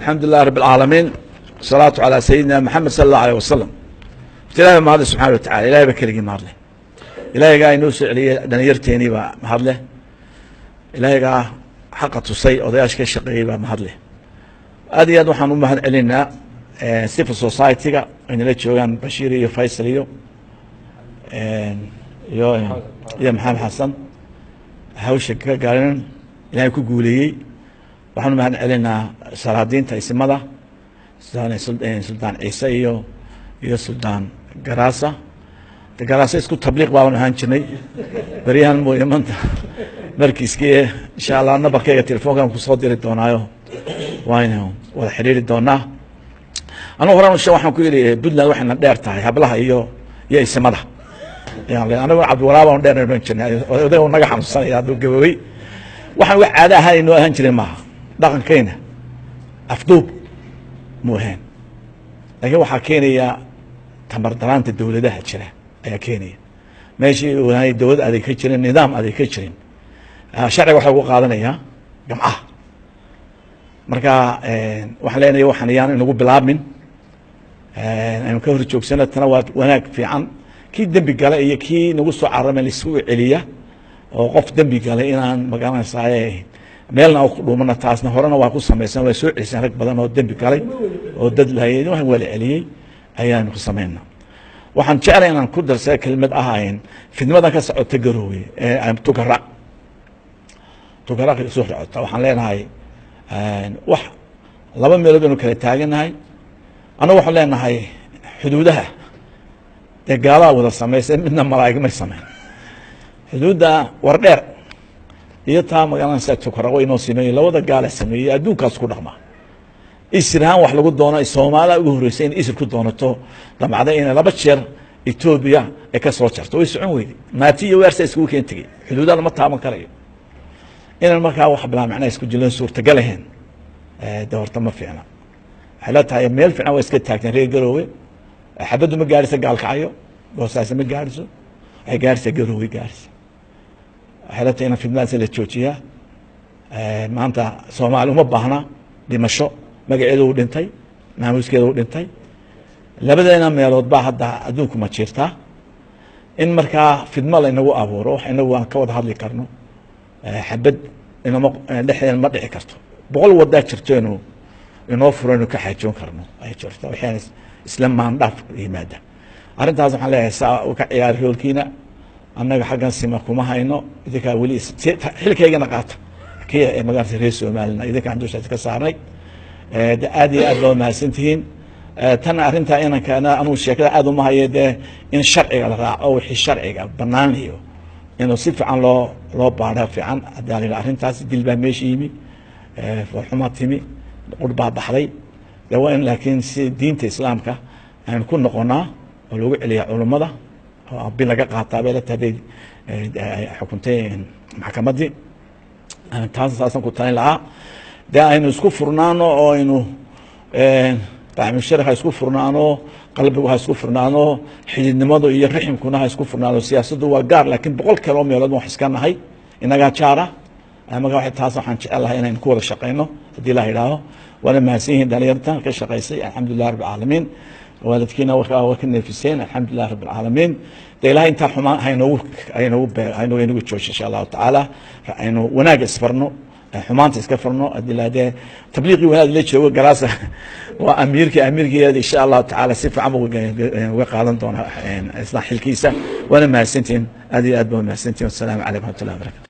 Alxamdu lilah rab alcaalamiin, wasalaatu calaa sayidina Maxamed sala allahu aleyh wasalam. Horta Ilahay baa mahadle, subxana wa tacala. Ilahay baa keligii mahadle. Ilahaygaa inoo soo celiyey dhalinyarteenii baa mahadle. Ilahaygaa xaqa tusay odayaasha ka shaqeeyey baa mahadle. Aad iyo aad waxaan u mahad celinaa civil society-ga ay nala joogaan, Bashiir iyo Faysal iyo Maxamed Xasan, hawsha ka gaarin Ilahay ku guuleeyey. Waxaan u mahad celinaa salaadiinta, isimada, Suldaan Ciise iyo Suldaan Garaasa. Garaasa isku tabliiq baaban ahaan jirnay beryahan mooye, manta markiiskii. Insha Allah nambarkayga telefoonkan kusoo diri doonaayo, waynu wada xiriiri doonaa. Anugu horan waxaan ku yidhi, Puntland waxayna dheer tahay hablaha iyo isimada. Anagu Cabdiwaraab aan dheer odhan jirnay, oday naga xanuunsanaya hadduu gaboobay. Waxaan wax caado ahaan inoo ahaan jirin maaha, dhaqankayna afduub mu ahayn, laakiin waxaa keenaya tamar daraanta dowladaha jira ayaa keenaya. Meeshii aanay dowlad adeeg ka jirin, nidaam adeeg ka jirin, sharciga waxa lagu qaadanayaa gamcaha. Marka waxaan leenahay, waxaan iyaan inagu bilaabmin, aynu ka hor joogsano. Tana waa wanaag fiican. Kii dembi gale iyo kii nagu soo cararama laisku celiya, oo qof dembi galay inaan magaranaysaay meelna ku dhuumana, taasna horena waa ku samaysan, waa soo celiseen rag badan oo dembi galay oo dad lahayay, waxaan waa la celiyey ayaanu ku samayna. Waxaan jeclay inaan ku darsada kelmad ahayn fidnimadan ka socota Garoowe ee Tukaraq soo socota. Waxaan leenahay, wax laba meelood aynu kala taaganahay. Annagu waxaan leenahay, xuduudaha dee gaalada wada samaysay, midna malaa'ig may samayn. Xuduudda Wardheer iyo taa magaranaysa Tukaraqo inoo sameeyey, labada gaala sameeyey, adduunkaas ku dhaqmaa. Isir ahaan wax lagu doono, Soomaalida ugu horreysay in isir ku doonato damcda inay laba jeer Etoobiya ay ka soo jarto, way socon weyday. Maati iyo weersa iskugu keen tegey, xuduudaha lama taaban karayo. Inaan markaa wax bilaa macnaha isku jilan suurtagal ahayn, de horta ma fiicna. Waxay la tahay meel fiican waa iska taagteen reer Garoowe. Xabaddu ma gaarhaysa Gaalkacyo, Goosaase ma gaarhayso, waxay gaarhaysaa Garoowe gaarhaysa. Waxay la tahay inaan fidmadaas la joojiyaa. Maanta Soomaali uma baahna dhimasho, magaceeda uu dhintay, maamuuskeeda uu dhintay. Labadeena meelood baa hadda adduunku ma jirtaa in markaa fidmo la inagu abuuro. Wax inagu aan ka wada hadli karno, xabad inama dhexdeena ma dhici karto. 100 wadaa jirto inuu inoo furo, inuu ka xaajoon karno ay jirto, waxyaana isla maandhaaf yimaada. Arrintaas waxaan leeyahay, saa u ka ciyaari roolkiina. Annaga xaggan sima kuma hayno, idinkaa weli xilkaygana qaata kii magaalada reer Somaliland, idinkaan dushaas ka saarnay. Aad iyo aad baa mahadsan tihiin. Tan arrintaa inankana anugu sheekada aad uma hayo, dee in sharciga la raaco, wixii sharciga banaan iyo inuu si fiican loo baadha fiican. Haddaa la yidhaha arrintaas dil baa meesha yimi, foolxuma timi, qur baa baxday, de waa in laakiin si diinta Islaamka aynu ku noqonaa oo lagu celiya culummada oo bil laga qaataa bay la tahay, hadday xukuntay maxkamaddii. Taas saasaan ku talin lahaa. Dee aynu isku furnaano oo aynu bacmushari ha isku furnaano, qalbigu ha isku furnaano, xididnimadu iyo riximkuna ha isku furnaano. Siyaasaddu waa gaar, laakiin 100 kaloo meelood wax iska nahay, innagaa jaara. Marka taas waxaan jecel lahay inaynu ku wada shaqeyno haddii la yidhaaho. Waana mahadsan yihiin dhalinyarta ka shaqaysay. Alxamdulilah rabbi alcaalamiin. Waalidkiina waa ka neefiseen. Alxamdulilah rabbi alcaalamiin. De Ilahay intaa xumaan haynogu jooji, insha Allahu tacaala. Aynu wanaagga isfarno, xumaanta iska farno. Haddii la dee tabliiqii wanaag la joogo, Garaasa waa amiirkii, insha Allahu tacaala si fiican buu uga qaadan doonaa isla xilkiisa. Waana mahadsantihin, aad iyo aad baa mahadsantihin. Wasalaamu calaykum raxmat ullahi barakatu.